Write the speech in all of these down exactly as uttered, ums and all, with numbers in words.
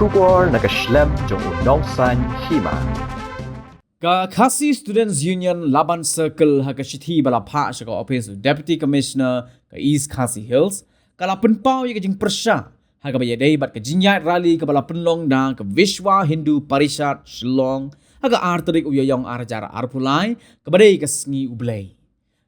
Khubor na ka shlem jong u Nongsaiñ Hima. Ka Khasi Students Union Laban Circle ha ka shithi ba la phah sha ka ophis u Deputy Commissioner ka East Khasi Hills ka la pynpaw ïa ka jingpyrshah ha kaba ïadei bad ka jingïaid rally kaba la pynlong da ka Vishwa Hindu Parishad Shillong ha ka ar tarik u Ïaïong ar hajar arphew lai kaba dei ka sngi U Blei.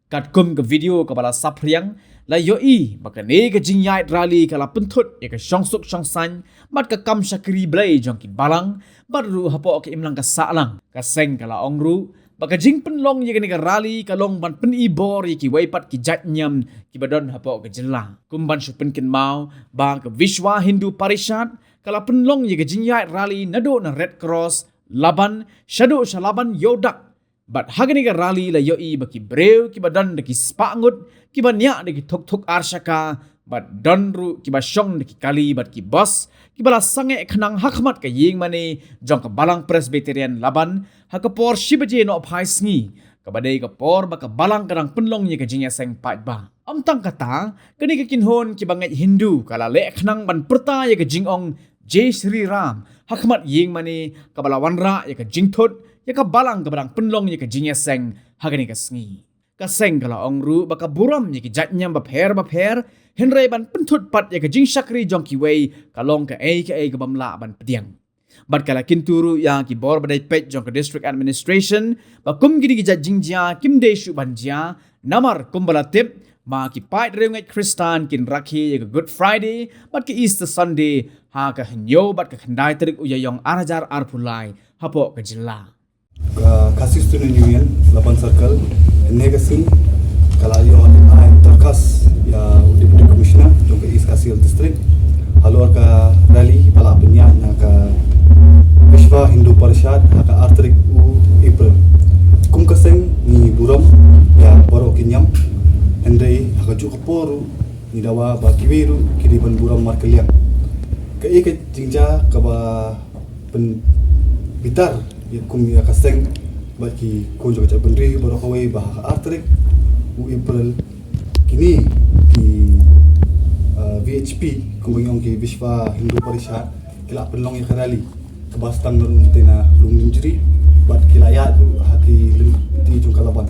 Katkum ka video kaba la saphriang, la ïohi ba kane ka jingïaid rally ka la pynthut ïa ka shongsuk shongsaiñ bad ka kam shakri Blei jong ki balang bad ruh hapoh ka imlang ka sahlang. Ka seng ka la ong ruh ba ka jingpynlong ïa kane ka rally ka long ban pynibor ïa kiwei pat ki jait niam kiba don hapoh ka jylla. Kum ban shu pynkynmaw ba ka Vishwa Hindu Parishad ka la pynlong ïa ka jingïaid rally naduh na Red Cross Laban shaduh sha Laban Ïewdak. Bad ha kane ka rally la ïohi ba ki briew kiba don da ki spah ngut, kiba niah da ki thuk thuk ar shaka, bad don ruh kiba shong da ki kali bad ki bos, kiba la sangeh khnang ha khmat ka ïing mane jong ka Balang Presbyterian Laban ha ka por shi baje nohphai sngi, kaba dei ka por ba ka balang ka dang pynlong ïa ka jingïaseng paidbah. Ym tang kata, kane ka kynhun kiba ngeit Hindu ka la leh khnang ban pyrta ïa ka jingong Jai Shri Ram ha khmat ïing mane, kaba la wanrah ïa ka jingthut ïa ka balang kaba dang pynlong ïa ka jingïaseng ha kane ka sngi. Ka seng ka la ong ruh ba ka burom ïa ki jait niam bapher bapher, hynrei ban pynthut pat ïa ka jingshakri jong kiwei ka long kaei kaei kaba ym lah ban pdiang. Bad ka la kyntu ruh ïa ki bor ba dei peit jong ka District Administration ba kum kine ki jait jingjia kim dei shuh ban jia, namar kumba la tip ba ki paid riewngeit Khristan kin rakhe ïa ka Good Friday bad ka Easter Sunday ha ka hynñiew bad ka khyndai tarik u Ïaïong ar hajar arphew lai hapoh ka jylla. Ka Khasi Student Union Laban Circle, hynne ka sngi ka la ïoh ai dorkhas ïa u Deputy Commissioner jong ka East Khasi Hills District halor ka rally ba la pynïaid na ka Vishwa Hindu Parishad ha ka ar tarik u April. Kum ka seng ngi burom ïa baroh ki niam, hynrei ha kajuh ka por ruh ngi dawa ba kiwei ruh ki dei ban burom markylliang. Kaei ka jingjia kaba pynbitar ïa kum ïa ka seng bad ki khun jong ka jaitbynriew baroh kawei ba ha ka ar tarik u April kine ki, uh, V H P, kumba ngi ong ki Vishwa Hindu Parishad, ki la pynlong ïa ka rally kaba sdang na Lum Tena Lum Linjri bad ki la ïaid ruh ha ki lynti jong ka Laban.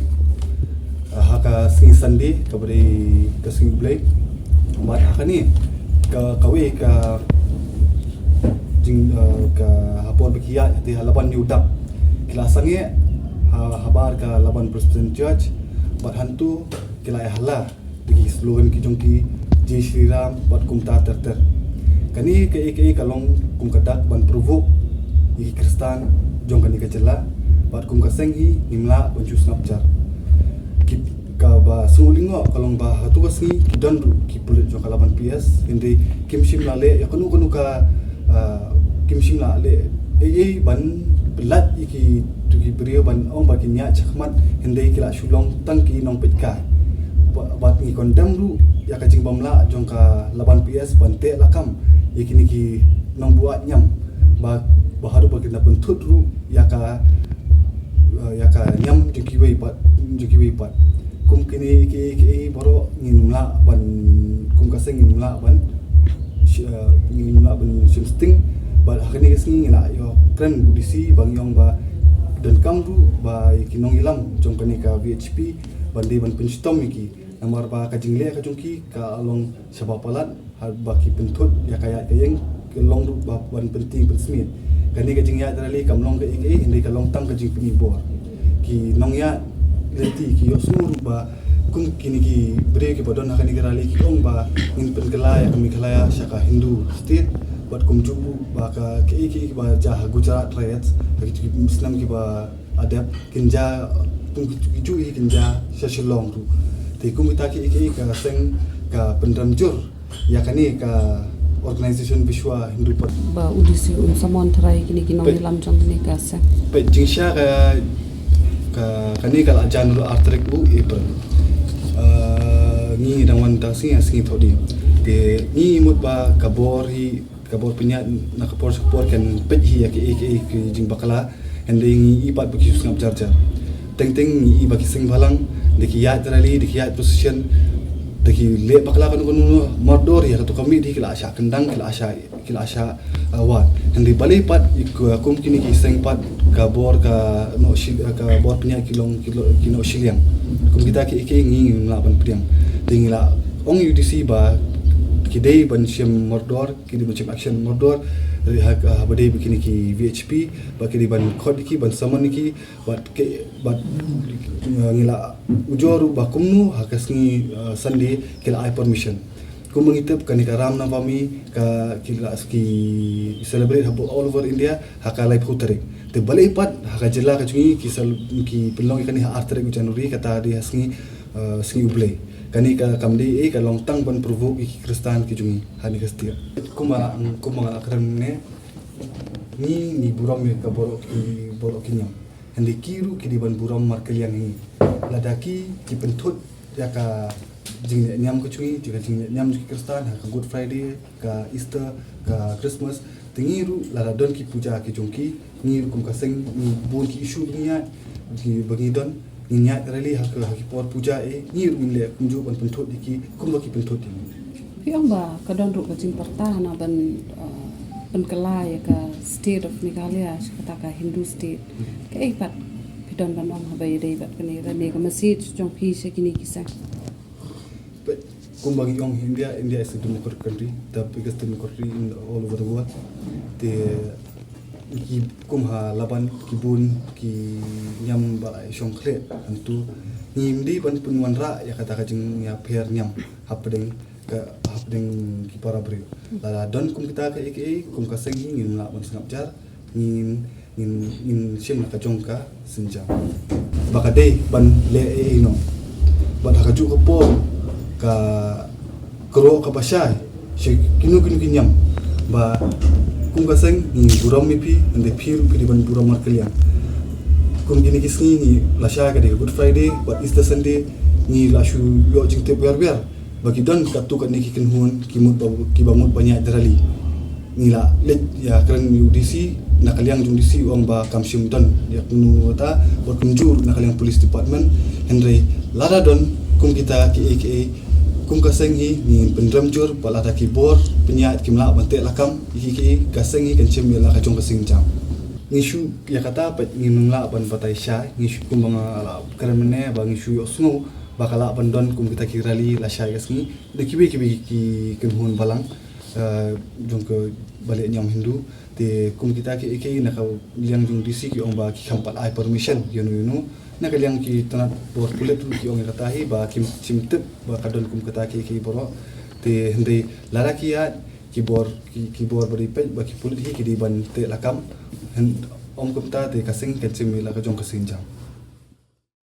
Ah, ha ka sngi Sunday kaba dei ka sngi U Blei. Bad ha kane ka kawei ka jing, ah, ka ha por ba ki ïaid te ha Laban Ïewdak ki la sangeh ha, habar ka Laban Presbyterian Church bad hangto ki la ïa hala da ki slogan ki jong ki, Jai Shri Ram bad kumta ter ter. Kane kaei kaei ka long kum ka dak ban provoke ïa ki Khristan jong kane ka jylla bad kum ka seng hi ngim lah ban shu sngap jar. Ki, kaba sngewlyngngoh ka long ba ha tu ka sngi ki don ruh ki pulit jong ka Laban P S, hynrei kim shym la leh ïa kano kano ka, ah, kim shym la leh ei ei ban pyllait ïa ki, tu ki briew ban ong ba kin ïaid shakhmat, hynrei ki la shu long tang ki nongpeitkai. Ba, bad ngi condemn ruh ïa ka jingbymlah jong ka Laban P S ban teh lakam ïa kine ki nongbuaid niam ba, ba haduh ba kin da pynthut ruh ïa ka, eh, ïa ka niam jong kiwei pat, jong kiwei pat. Kum kine kiei kiei baroh ngim lah ban, kum ka seng ngim lah ban, sh-, eh, ngim lah ban shim sting. Bad ha kane ka sngi ngi la ïoh kren bad u D C ba ngi ong ba donkam ruh ba ïa ki nongïalam jong kane ka V H P ban dei ban pynshitom ïa ki. Namar ba ka jingleh ka jong ki ka long shaba palat, ha ba ki pynthut ïa ka ïaid ka ïeng, ki long ruh ba ban pyntieng pynsmiej. Kane ka jingïaid rally kam long kaei kaei, hynrei ka long tang ka jingpynibor. Ki nongïaid lynti ki ïohsngew ruh ba kum kine ki briew kiba don ha kane ka rally ki ong ba ngin pynkylla ïa ka Meghalaya sha ka Hindu state, bad kumjuh ruh ba ka kaei kaei kiba jia ha Gujarat riots ha ki, ki snem kiba la dep kin jia, kum ki, ki juh hi kin jia sha Shillong ruh. Te kum kita kiei kiei ka seng ka pynrem jur ïa kane ka organisation Vishwa Hindu Par- Ba u D C un samon trai kine ki nongïalam jong kane ka seng. Peit, jingshisha ka, ka, kane ka la jan ruh ar tarik u April. Eh, ngi dang wan tang sngi, sngi Thohdieng. Te ngi mut ba ka bor hi, ka bor pynïaid na ka por sha ka por kan peit hi ïa kiei kiei ki jingbakla. Hynrei ngi i pat ba ki sngap jar jar. Teng teng ngi i ba ki seng bhalang da ki ïaid rally, da ki ïaid procession, Te ki leh bakla kano kano mardor ïa kato ka miet hi ki la shah kyndang, ki la shah, ki la shah, uh, wad. Hynrei balei pat, ïa ka, kum kine ki seng pat, ka bor ka noh shil-, ka bor pynïaid ki long, ki lo-, ki noh shiliang. Kum kita kiei kiei ngi ngim lah ban pdiang. Te ngi la ong ïa u D C ba ki dei ban shim mardor, ki dei ban shim action mardor, hynrei ha, ha ba dei ba kine ki V H P, ba ki dei ban khot ïa ki, ban summon ïa ki, bad ki, bad, uh, ngi la ujor ruh ba kumno ha ka sngi, uh, Sunday ki la ai permission. Kumba ngi tip kane ka Ram Navami ka ki la ki celebrate ha all over India ha ka laiphew tarik. Te balei pat ha ka jylla ka jong ngi ki cel-, ki pynlong ïa kane ha ar tarik u January, kata dei ha sngi, uh, sngi U Blei. Kane ka kam dei, eh, ka long tang ban provoke ïa ki Khristan ki jong ngi ha kane ka state. Kumba, kumba nga la kren ne, ngi, ngi burom ïa ka baroh ki, baroh ki niam. Hynrei ki ruh ki dei ban burom markylliang ïa ngi. Lada ki, ki pynthut ïa ka jingniam ka jong ngi, ïa ka jingniam jong ki Khristan, ha ka Good Friday, ka Easter, ka Christmas. Te ngi ruh lada don ki puja ki jong ki, ngi ruh kum ka seng, ngi bun ki issue ba ngi ïaid, ki ba ngi don, ngi ïaid rally ha ka, ha ki por puja, eh, ngi ruh ngin leh kumjuh ban pynthut ïa ki, kumba ki pynthut ïa ngi. Phi ong ba ka don ruh ka jingpyrta na ban, uh, pynkylla ïa ka state of Meghalaya sha kata ka Hindu state. Kaei pat phi don ban ong haba ïadei bad kane, kane ka message jong phi sha kine ki seng? Peit, kumba ngi ong, India, India is a democratic country, the biggest democracy in all over the world. Te ki kum ha Laban ki bun ki niam ba la shong khleh, hynrei ngim dei ban pynwanrah ïa kata ka jingïapher niam hapdeng ka, hapdeng ki para briew. Lada don kum kita kiei kiei, kum ka seng hi ngin lah ban sngap jar, ngin, ngin, ngin shim na ka jong ka sienjam. Ba ka dei ban leh ei ei noh. Bad ha kajuh ka por ka kyrwoh kaba shai sha kino kino ki niam ba kum ka seng ngi burom ïa phi, hynrei phi ruh phi dei ban burom markylliang. Kum kine ki sngi ngi la shai ka dei ka Good Friday bad Easter Sunday, ngi la shu ïoh jingtip wer wer ba ki don katto katne ki kynhun ki mut ba, kiba mut ban ïaid rally. Ngi la leit ïakren ïa u D C, na ka liang jong u D C u ong ba kam shym don ïa kano kata, bad kumjuh na ka liang police department. Hynrei lada don kum kita kiei kiei, kum ka seng hi ngin pynrem jur, bad lada ki bor pynïaid kim lah ban teh lakam ïa kiei kiei, ka seng hi kan shim ïa la ka jong ka sienjam. Ngi shu ïa kata pat ngim lah ban batai shai, ngi shu, kumba nga la kren mynne ba ngi shu ïohsngew ba ka lah ban don kum kita ki rally lashai ka sngi da kiwei kiwei ki kynhun balang, eh, jong ka ba leh niam Hindu. Te kum kita kiei kiei na ka liang jong u D C ki ong ba ki kham pat ai permission ïano ïano. Na ka liang ki tnat bor pulit ruh ki ong ïa kata hi ba kim shym tip ba ka don kum kata kiei kiei baroh. Te hynrei lada ki ïaid ki bor, ki, ki bor ba dei peit ba ki pulit hi ki dei ban teh lakam. Hynrei ym kumta te ka seng kan shim ïa la ka jong ka sienjam.